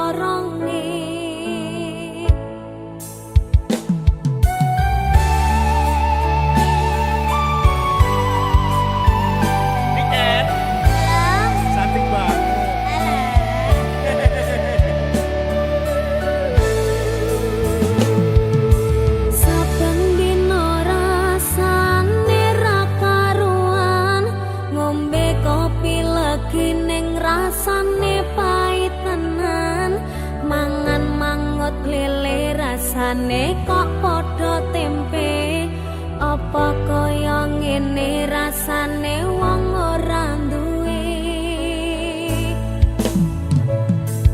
boronge. Niken, cantik banget. Saben dina rasane ra karuan, ngombe kopi legi ning rasane pait tenan, mangan mangut lele rasane kok padha tempe. Apa kaya ngene rasane wong ora duwe?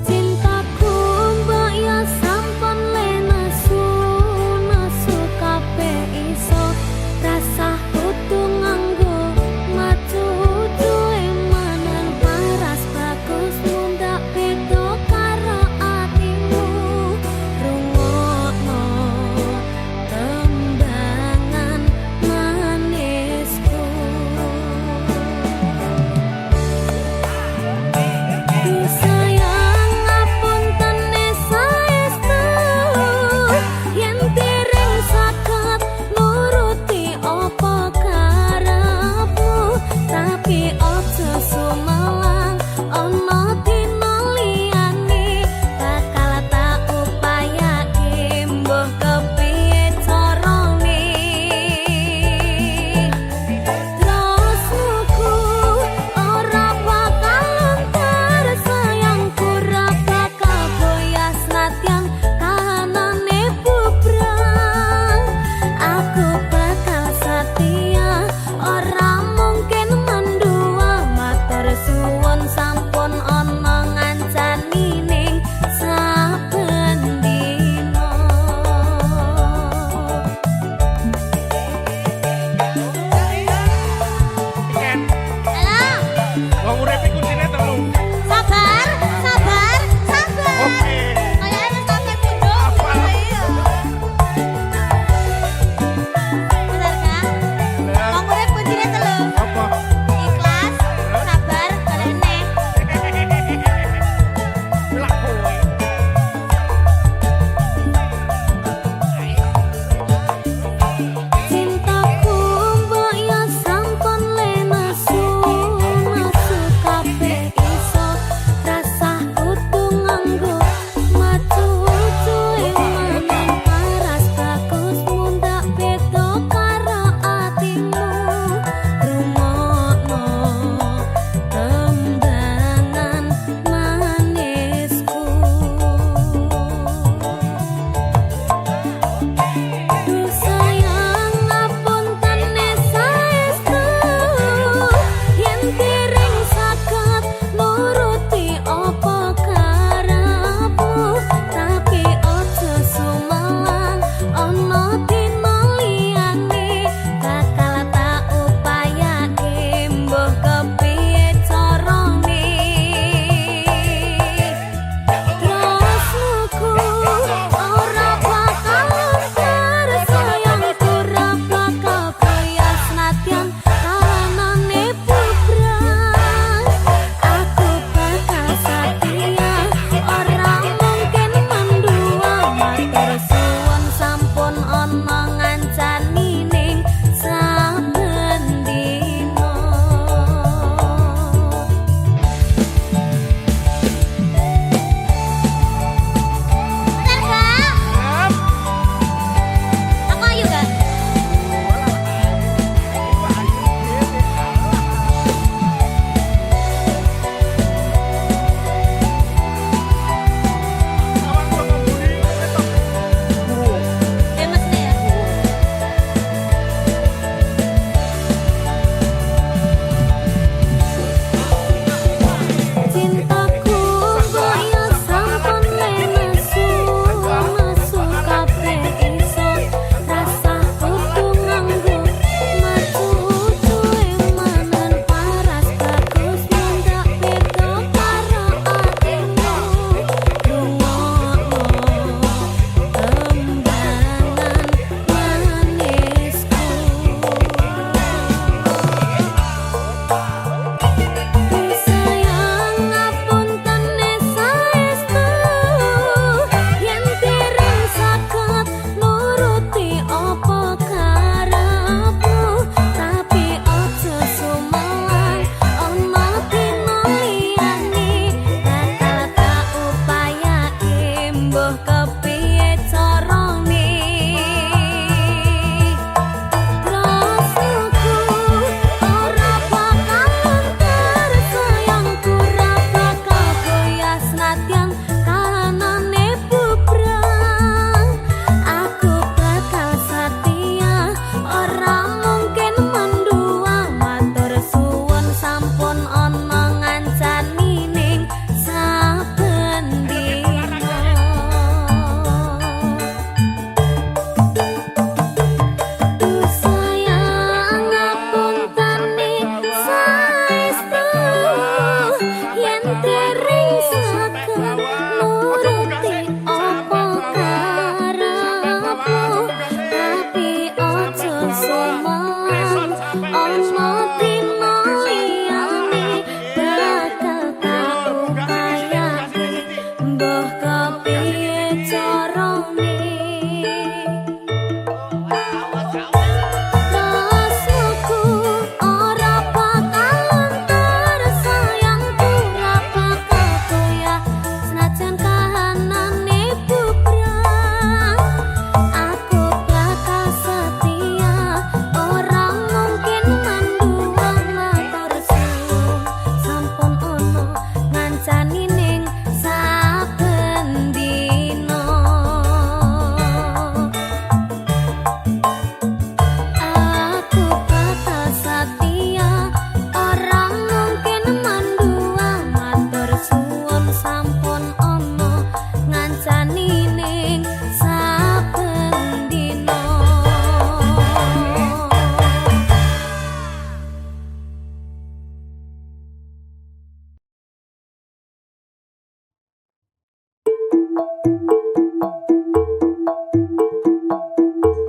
Cintaku mbok ya sampun le nesu, nesu kabeh iso, rasah kudu nganggo macucu emanan. Paras bagus mundak beda karo atimu, rungokno tembangan manisku.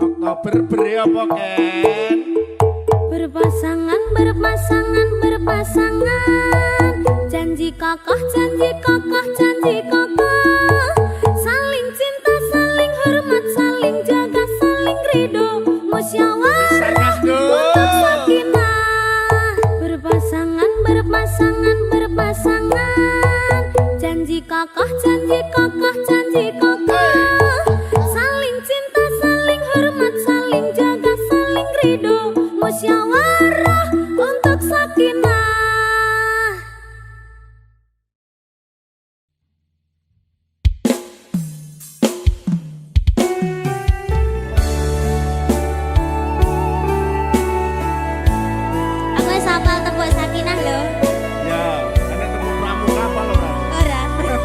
Oktober beri apa, Ken? Berpasangan, berpasangan, berpasangan. Janji kokoh, janji kokoh, janji kokoh. Saling cinta, saling hormat, saling jaga, saling ridho. Musyawarah Sarkas untuk sakinah. Berpasangan, berpasangan, berpasangan. Janji kokoh, janji kokoh, janji kokoh. Saling cinta, saling hormat, saling jaga, saling ridho. Musyawarah untuk sakinah. Aku wis hafal tembung sakinah lho. Ya, ana tembung pramuka apa lho, ora? Ora.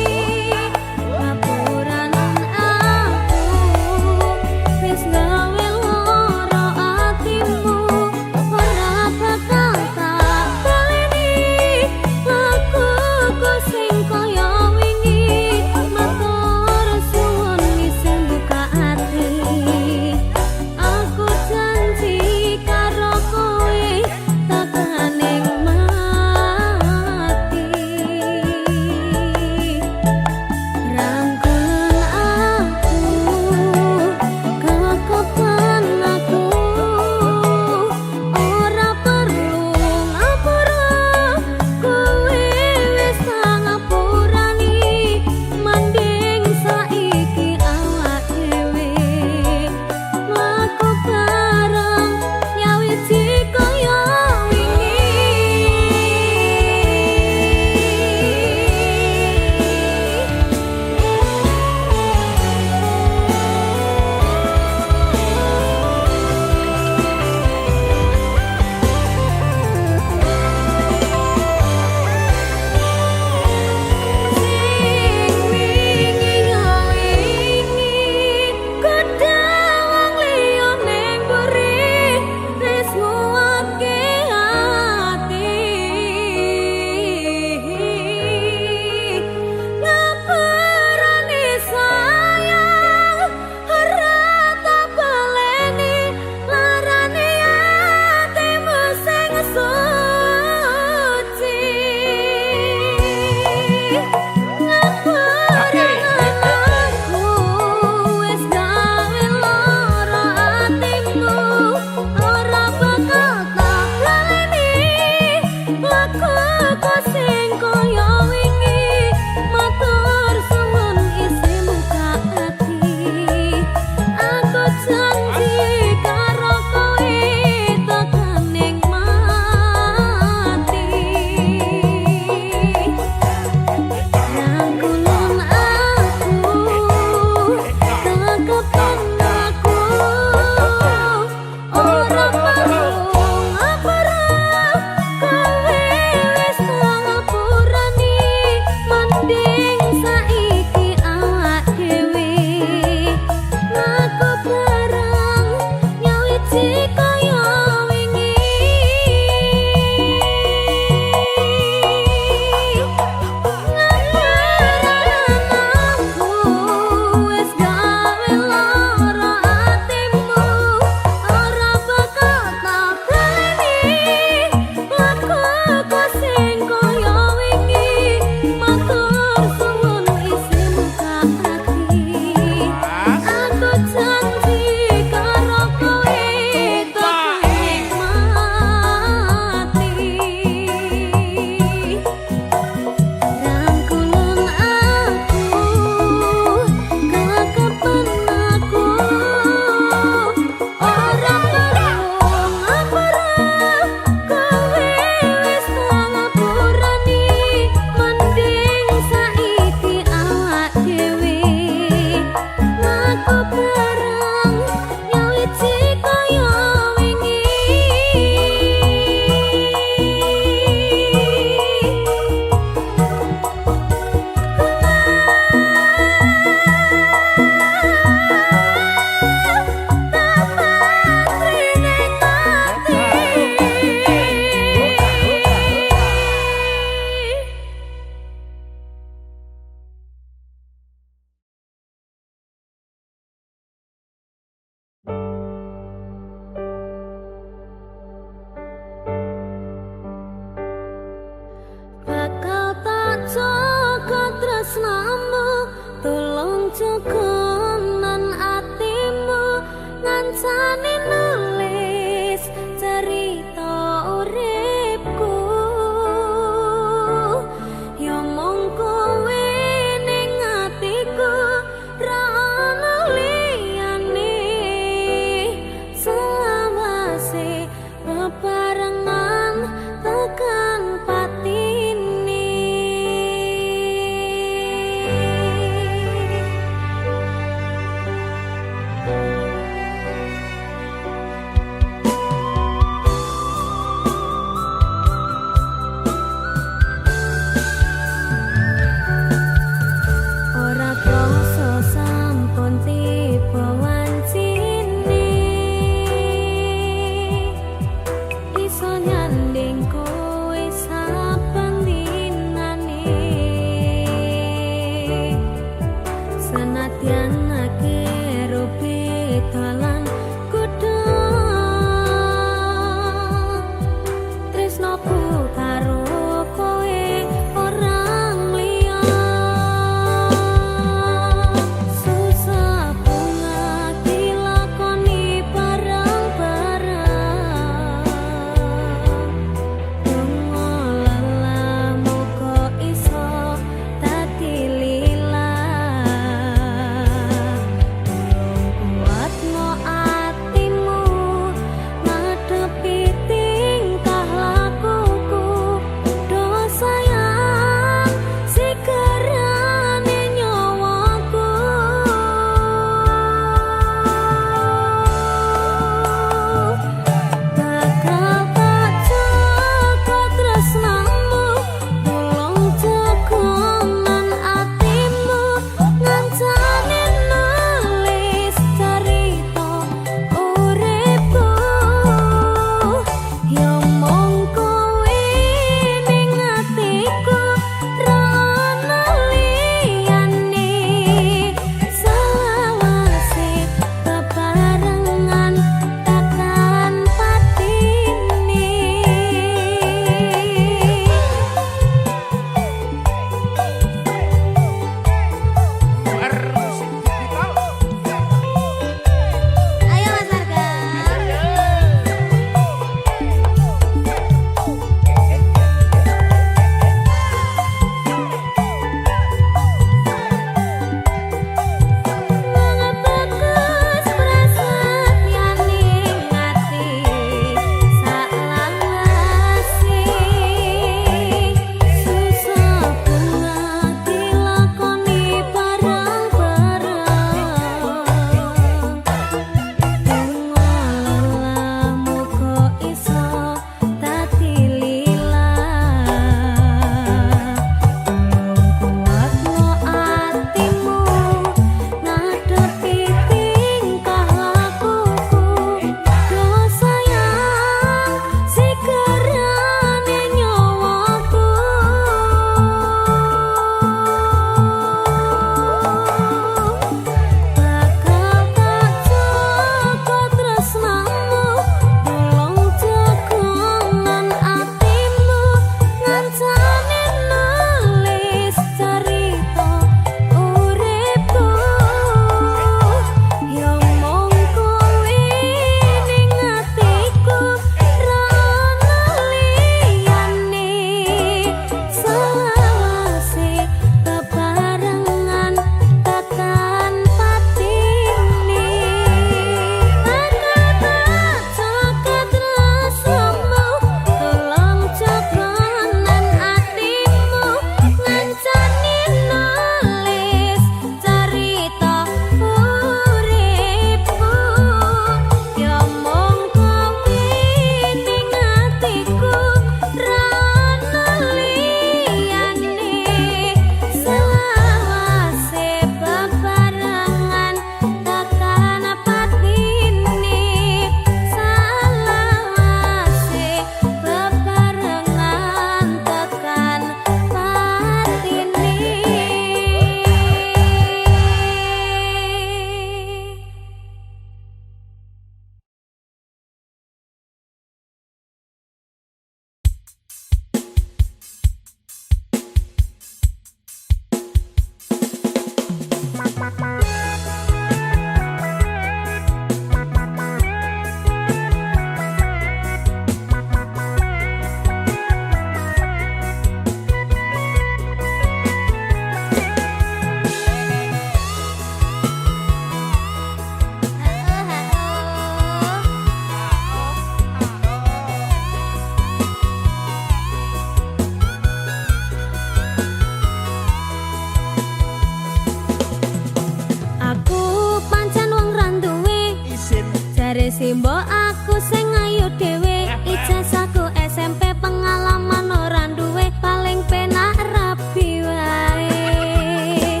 Simbok aku sing ayu dhewe, ijazahku SMP, pengalaman ora duwe, paling penak rabi wae.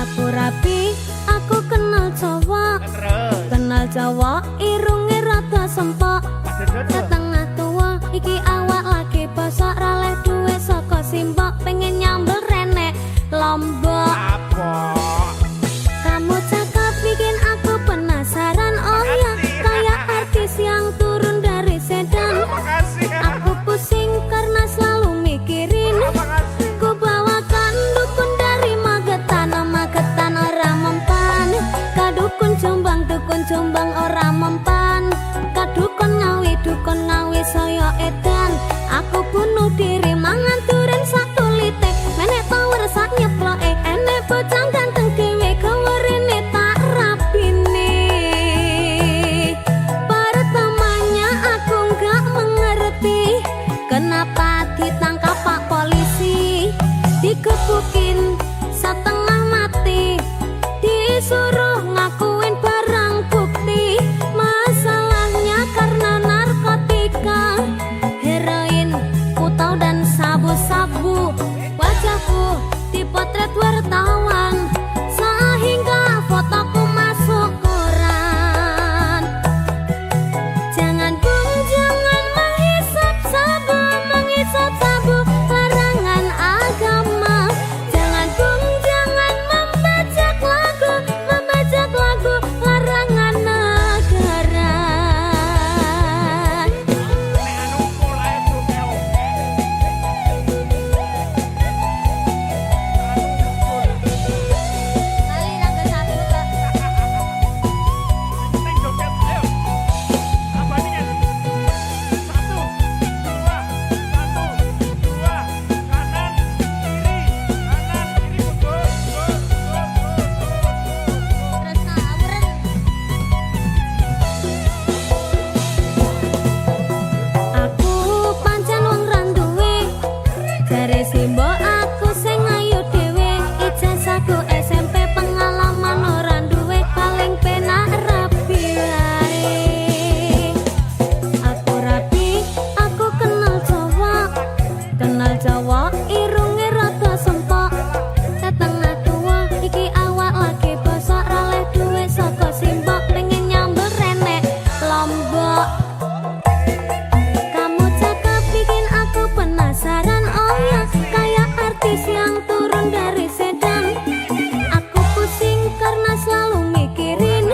Aku rabi, aku kenal cowok. Terus. Kenal cowok irunge rada sempok, setengah tua, iki awak lagi bosok, ra oleh duwe saka simbok, pengen nyambel renek lombok. Apa? Kamu cakep, bikin aku penasaran. Oh ya, kayak artis yang turun dari sedan. Makasih. Aku pusing karena selalu mikirin. Makasih. Ku bawakan dukun dari Magetan, Magetan ora mempan. Kadukun Jombang, dukun Jombang ora mempan. Kadukun Ngawi, dukun Ngawi saya edan. Aku bunuh diri mangan duren sak kulite. Menek tower sak nyeploke. Enek bocah ganteng dhewe kewerene tak rabine. Pertamanya aku nggak mengerti kenapa ditangkap pak polisi, digebukin setengah mati, disuruh ngakuin barang bukti. Masalahnya karena narkotika, heroin, putau dan sabu-sabu. Wajahku dipotret wartawan sehingga fotoku masuk koran. Jangan bung, jangan menghisap sabu, menghisap sabu larangan agama. Jangan bung, jangan membajak lagu larangan negara. Nek anu mulai oke. Kali nangga sabu kak. Penting joget, ayo. Apa ini kan? Satu, dua, satu, dua, kanan, kiri, kanan, kiri, mundur, mundur, mundur, mundur, mundur. Terus ngawuren. Aku pancen wong ra duwe. Jare simbok aku sing ayu dhewe, ijazahku SMP, pengalaman ora duwe, paling penak rabi wae. Aku rabi, aku kenal cowok. Kenal cowok irunge rada sempok, setengah tua, iki awak lagi bosok, ra oleh duwe saka simbok, pengen nyambel renek lombok. Kamu cakep, bikin aku penasaran. Oh ya, kayak artis yang turun dari sedan. Aku pusing karena selalu mikirin.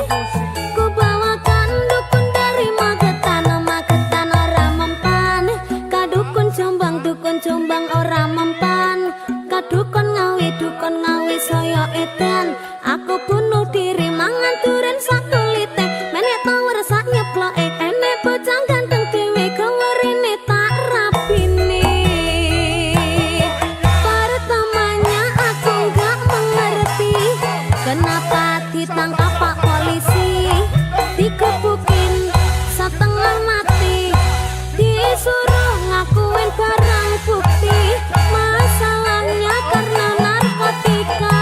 Ku bawakan dukun dari Magetan, Magetan ora mempan. Kadukun Jombang, dukun Jombang ora mempan. Kadukun Ngawi, dukun Ngawi saya edan. Aku bunuh diri mangan duren sak kulite. Menek tower sak nyeploke. Enek bocah ganteng dhewe kewerene tak rabine. Pertamanya aku nggak mengerti kenapa ditangkap pak polisi, digebukin setengah mati, disuruh ngakuin barang bukti. Masalahnya karena narkotika,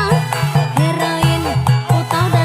heroin, putau dan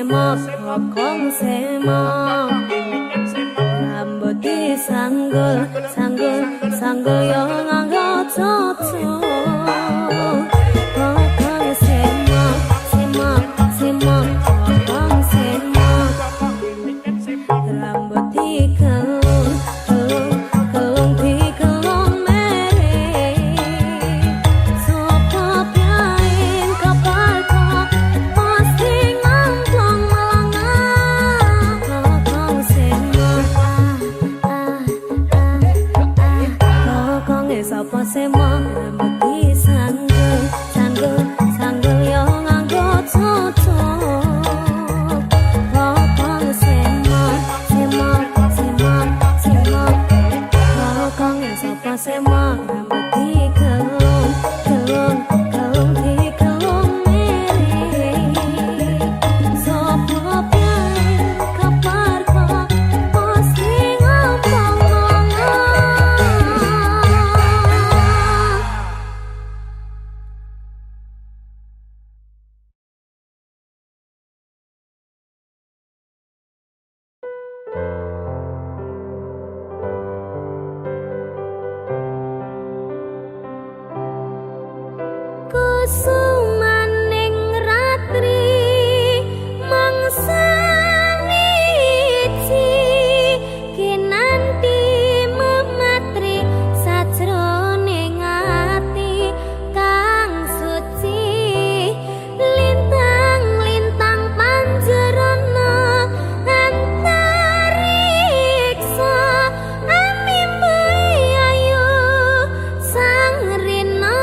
semok, bokong semok. Rambut disanggul, sanggul, sanggul yo nganggo tutup. Bokong semok, semok, semok, bokong semok. Rambut dikelung, kelung, kelung dikelung mere. Sopo pyain kaparko pasti ngamplong melangah. Bokong semok, ah, ah, ah, ah. Bokonge sapa semok, rambut disanggul, sanggul, sanggul yo nganggo tutup. Bokong semok, semok, semok, semok. Bokonge sapa semok, rambut dikelung, kelung, kelung dikelung mere. Sopo pyain kaparko pasti ngampang melangah. Kusumaning ratri mangsa wiji kinanti mematri sajroning ati kang suci lintang-lintang panjerana antariksa amimbai ayu sang rina.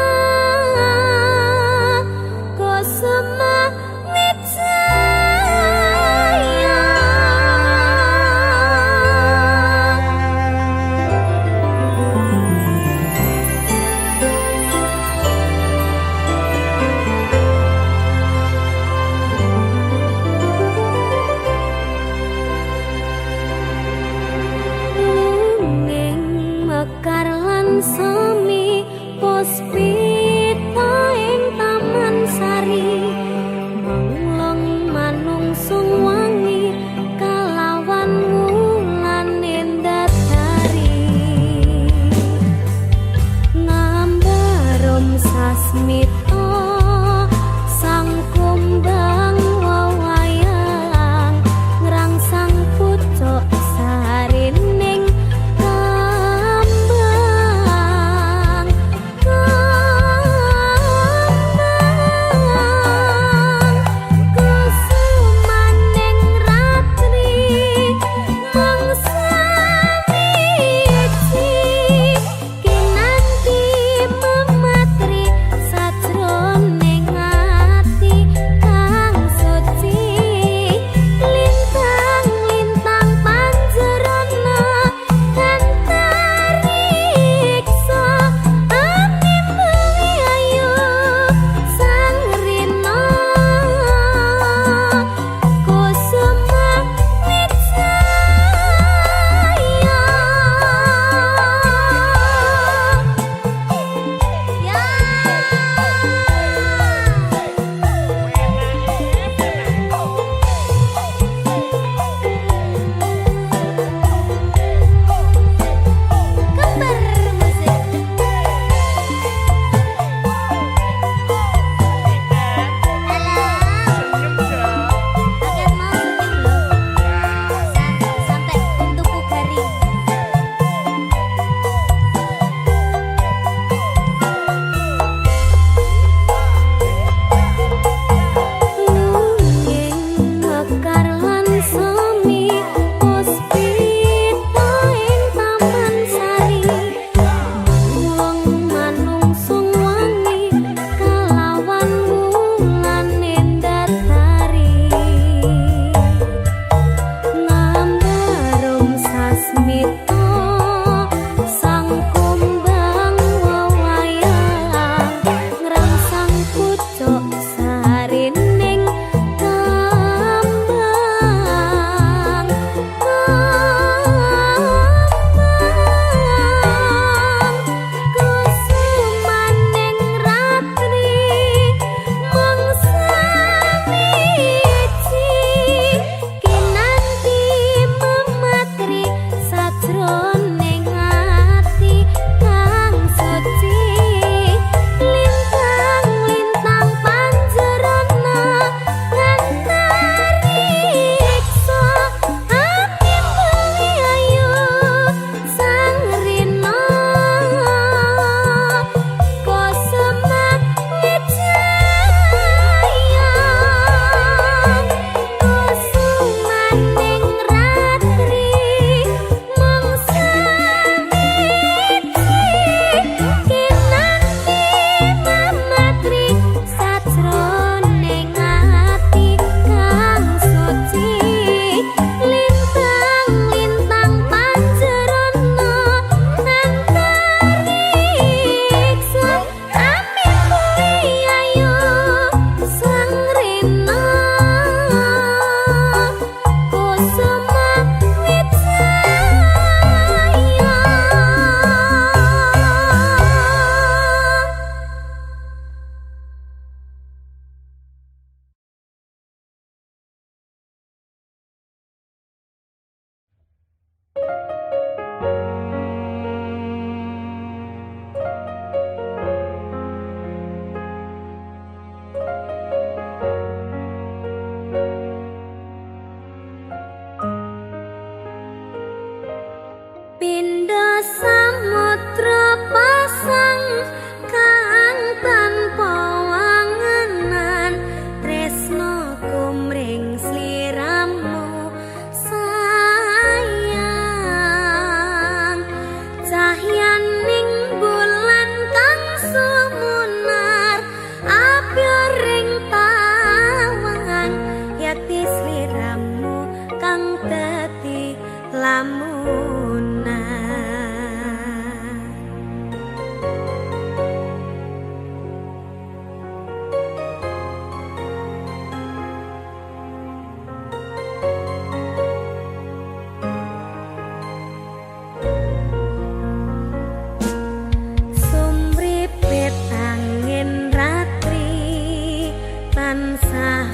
Tansah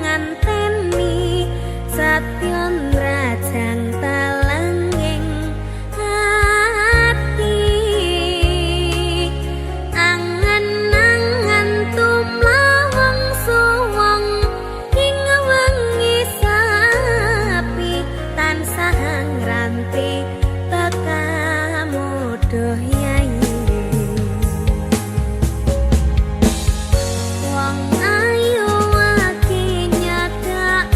nganteni satya nrajang talenging ati, angen-angen tumlawang suwung ing wengi sapi, tansah ngranti tekamu duh yai. Wong ayu ati nyedak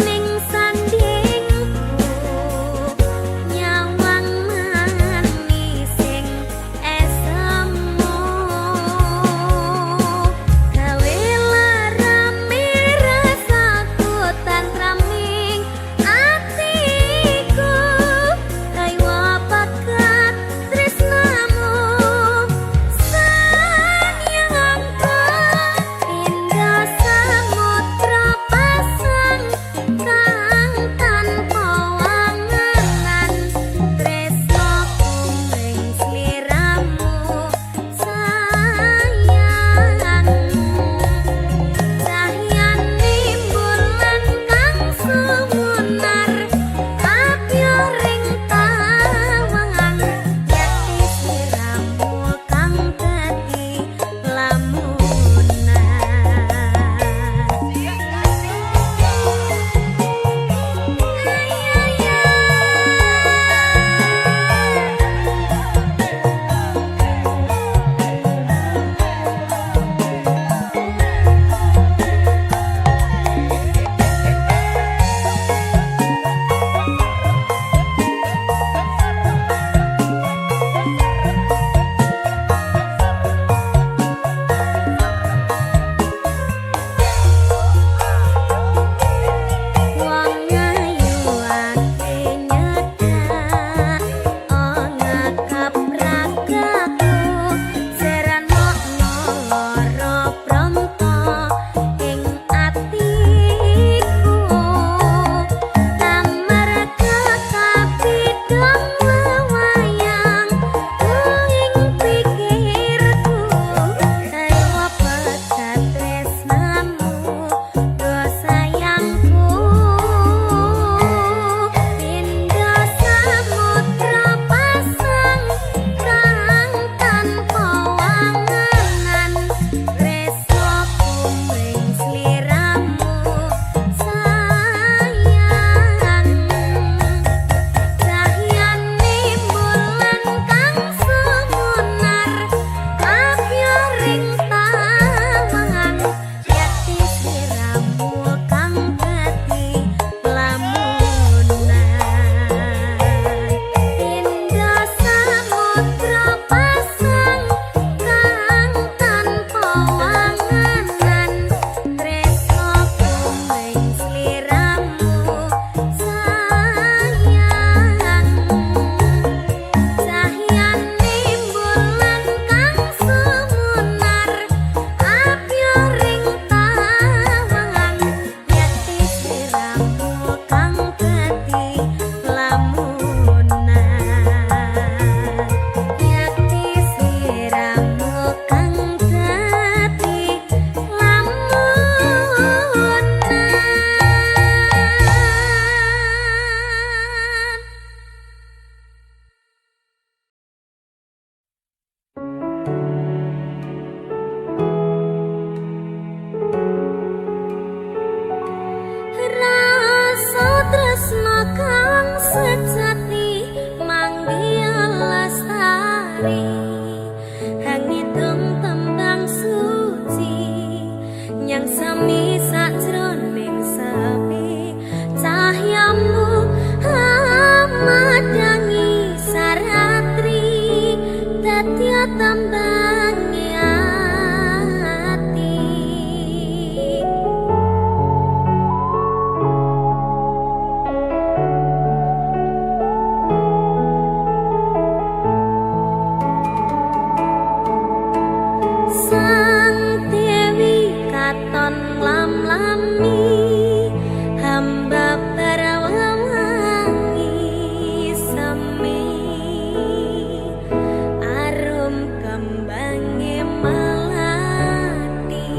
ning sandingku, nyawang manis sing esemu, gawe larame rasaku tantraming atiku, kaywa pakat tresnamu sayangku. Indah samudra pasang kang tanpa wangenan, tresnaku mring sliramu sayang. Cahyane bulan kang sumunar apyoring tawang, yekti sliramu kang dadi lamunan. Wong ayu ati nyedak ngakap ragaku, seran mokno lara pronto ing atiku, amarga kapidhong wewayang ing pikirku, kaya pegat tresnamu do sayangku. Indah samudra pasang kang tanpa wangenan, tresnaku mring sliramu sayang. Cahyane bulan kang sumunar apyoring tawang, yekti sliramu kang dadi lamunan. Indah samudra pasang kang tanpa wangenan, tresnaku mring sliramu sayang. Cahyane bulan kang sumunar apyoring tawang, yekti sliramu kang dadi lamunan. Yekti sliramu kang dadi lamunan. Rasa tresna kang sejati manggih lestari, hangitung tembang suci nyang sami sajroning sepi, cahyamu amadangi saratri dadi tembange ati. Sang Dewi katon lam-lami hamba parawangi semi, arum kembange melati.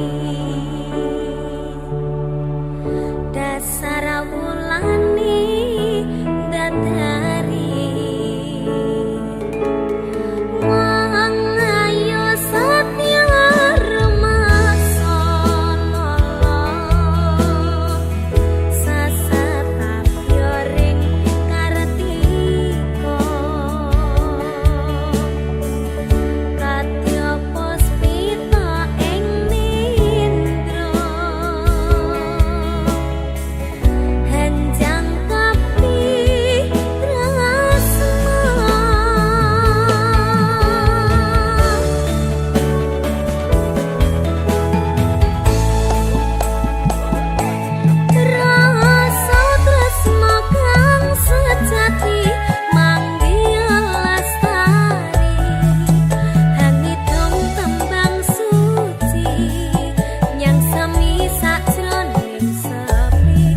bengi sakjroning sepi.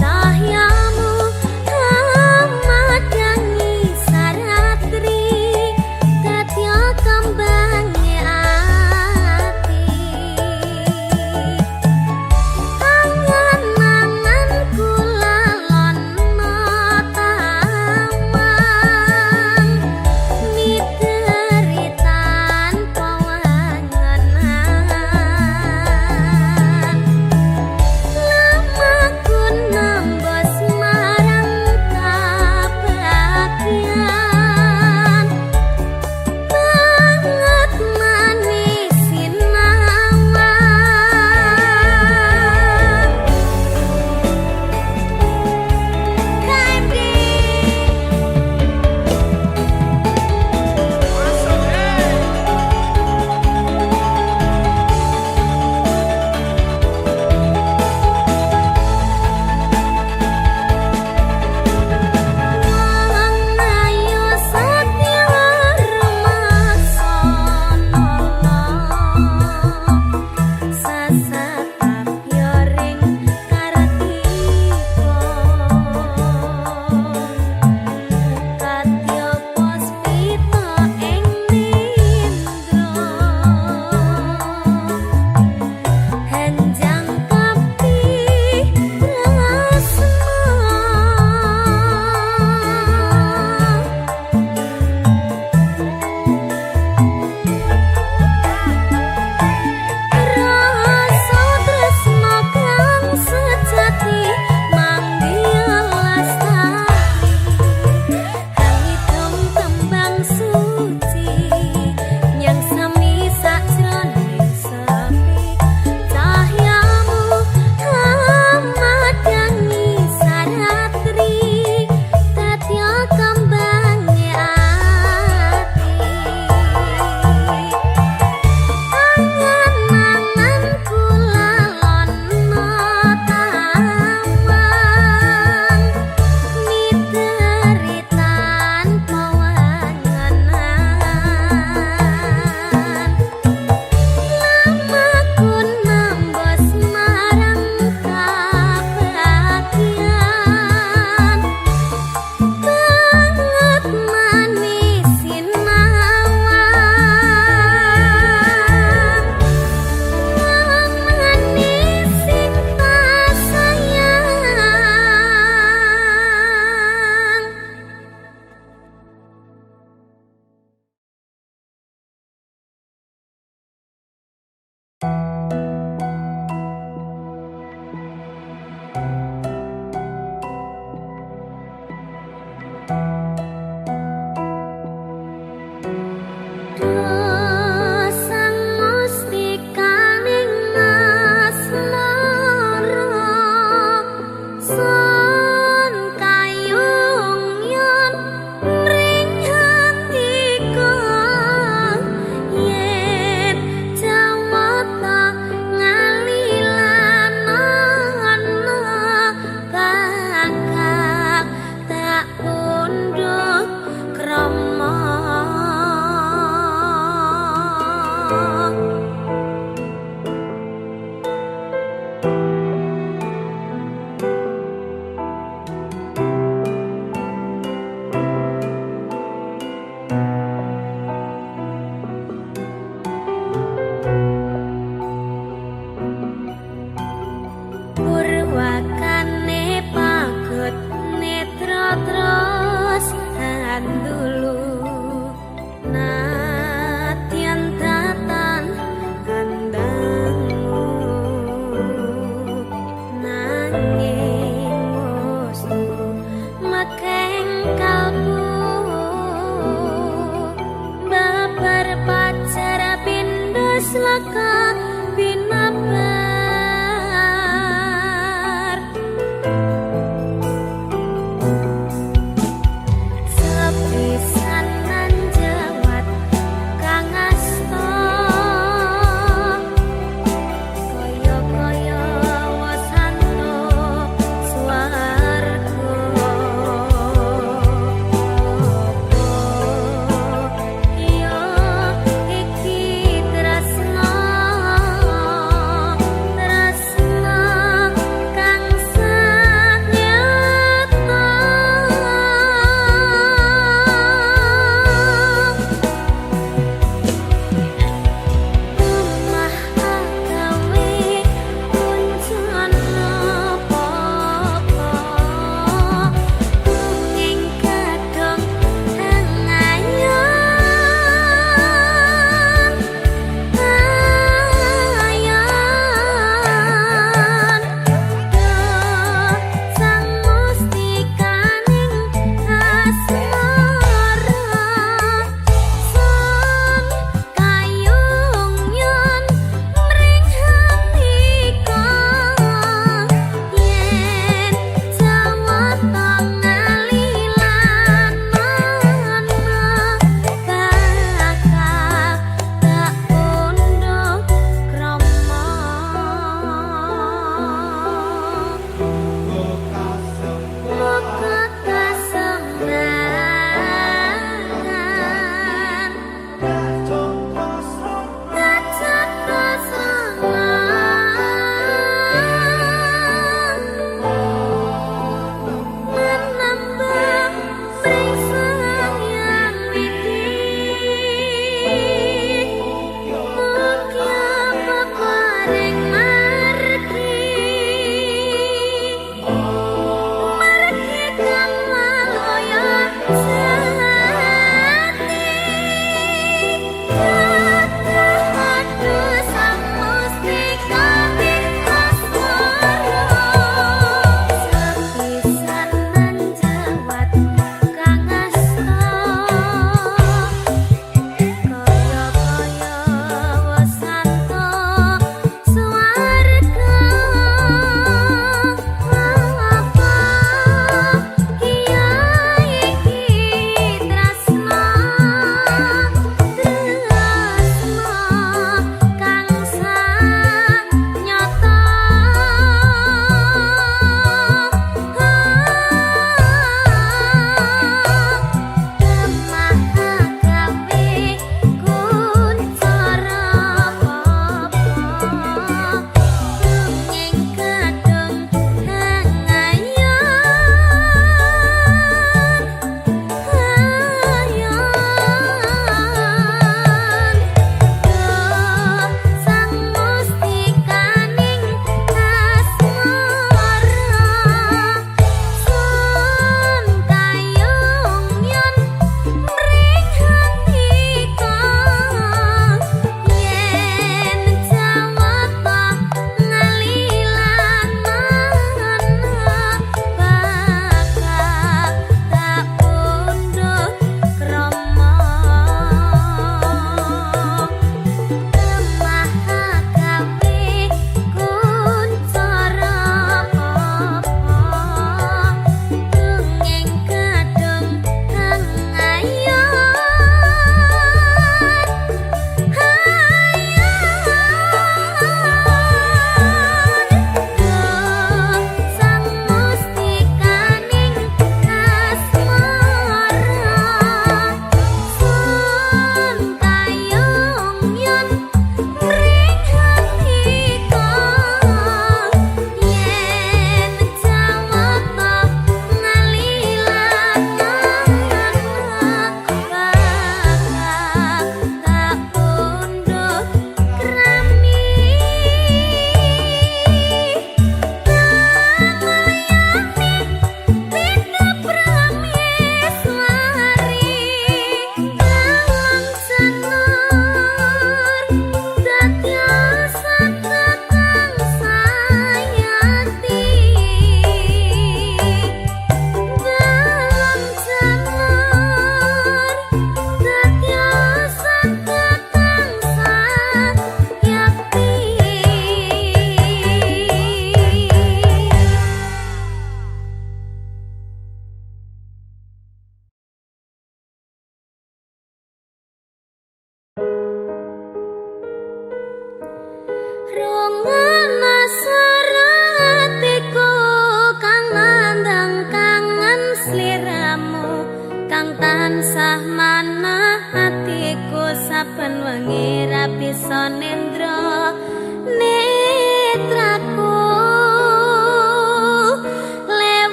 Cahyamu madangi saratri, kadya kembange ati. Angan-anganku lalono tawang, mideri tanpa wangenan.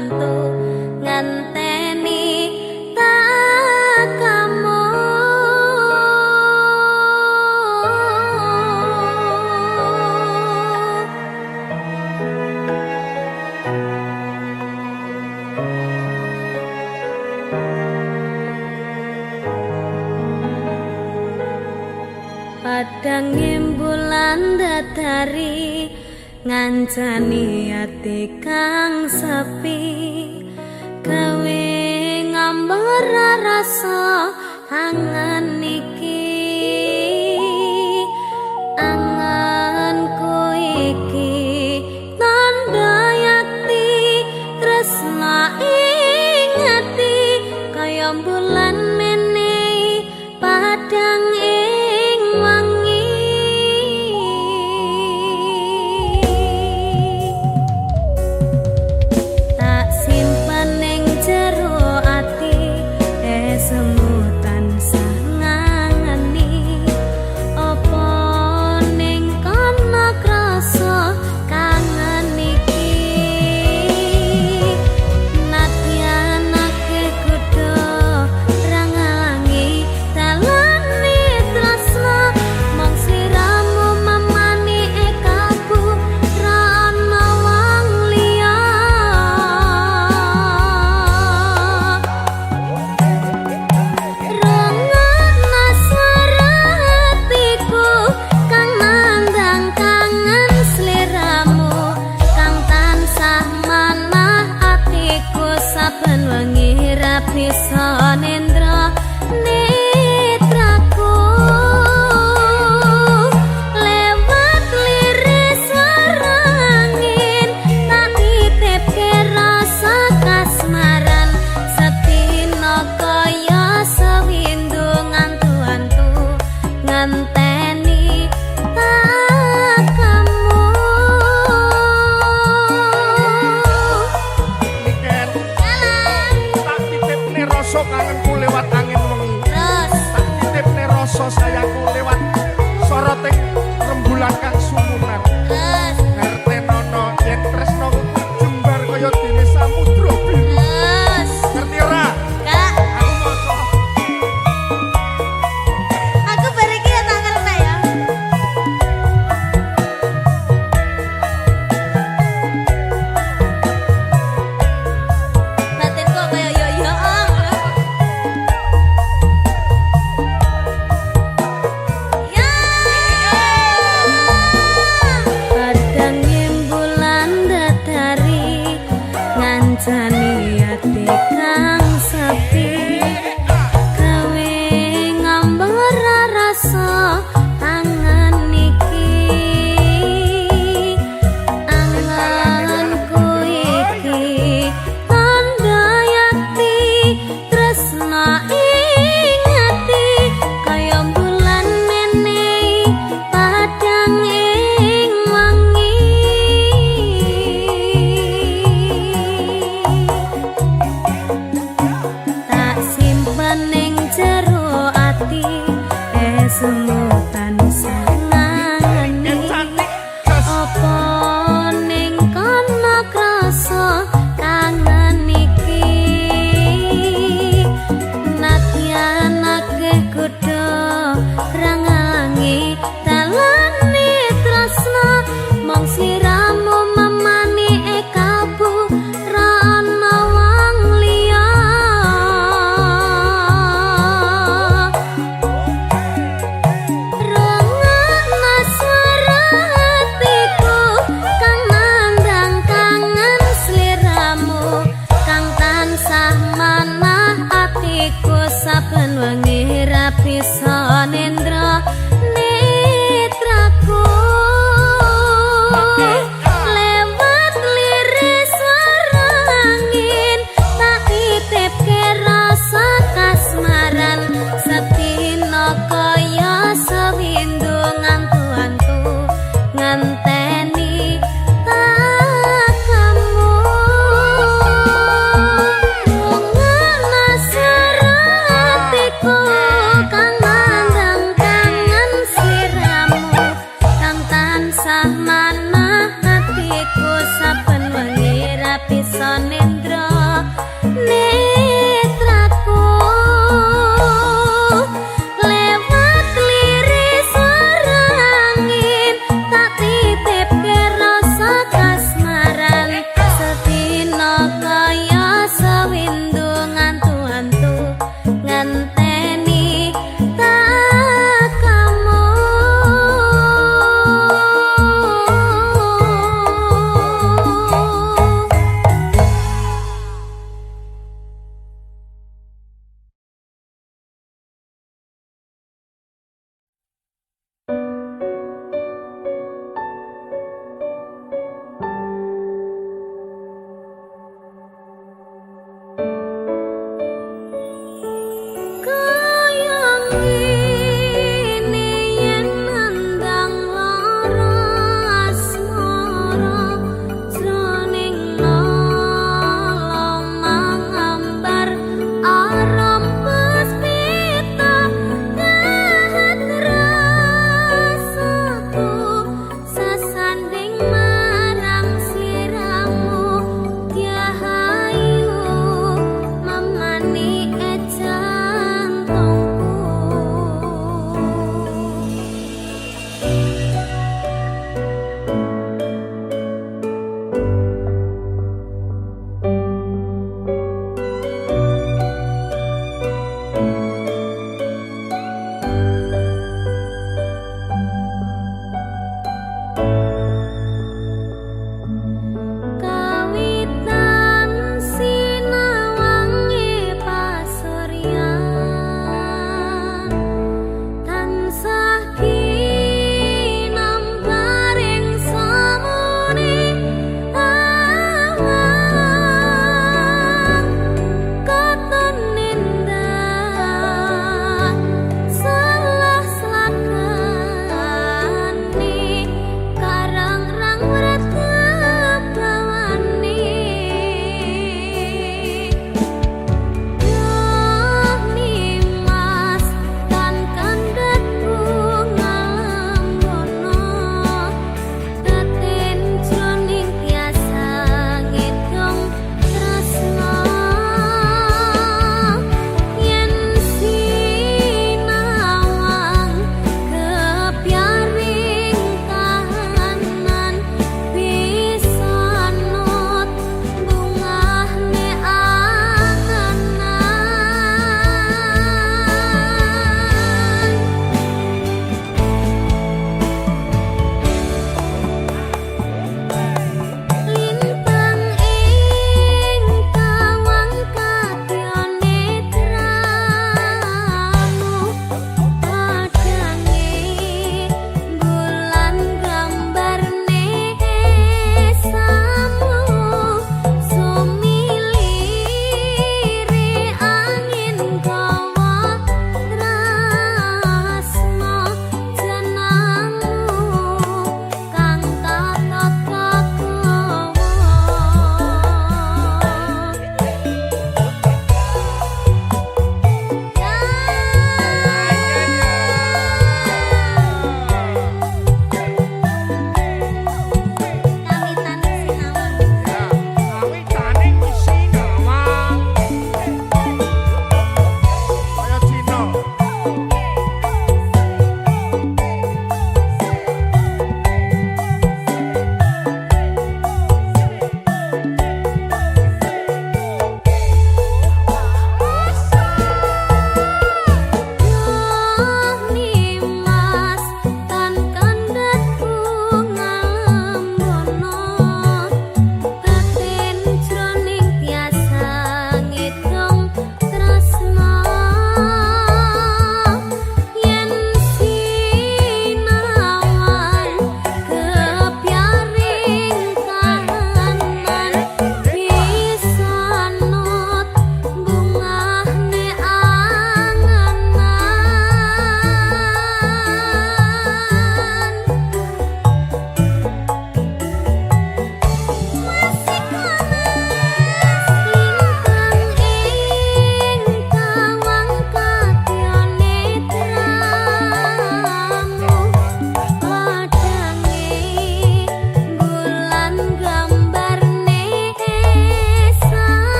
ngantu-antu ngenteni takamu. Padang bulan datari ngancani ati kang sepi, gawe ngambar rasa angen iki. Angenku iki tandha yakti tresna ing ati, kaya bulan menehi padang ing wangi. Tak simpen ning jero ati, esemu tansah ngangeni. Apa ning kono krasa kangen iki? Nadyan akeh kutha ra ngalangi dalane tresna, mung sliramu mamani ekaku ra ana wong liya. Rungokno swara atiku kang nandang kangen sliramu, kang tansah manah atiku saben wengi ra bisa nendra netraku. Lewat liris swara angin tak titipke rasa kasmaran, sedina kaya sewindu ngantu-antu ngenteni takamu. Niken, tak titipne rasa kangenku lewat angin wengi. Terus. Tak titipne rasa sayangku lewat soroting rembulan kang sumunar. Terus. Ngertenono yen tresnaku jembar kaya dene samudra biru. Terus. Ngerti ora? Kak, Aku maca. Aku bar iki ya tak ngerti ya. Batin kok kaya yo yo. Ya. Padang bulan datari ngancani ati.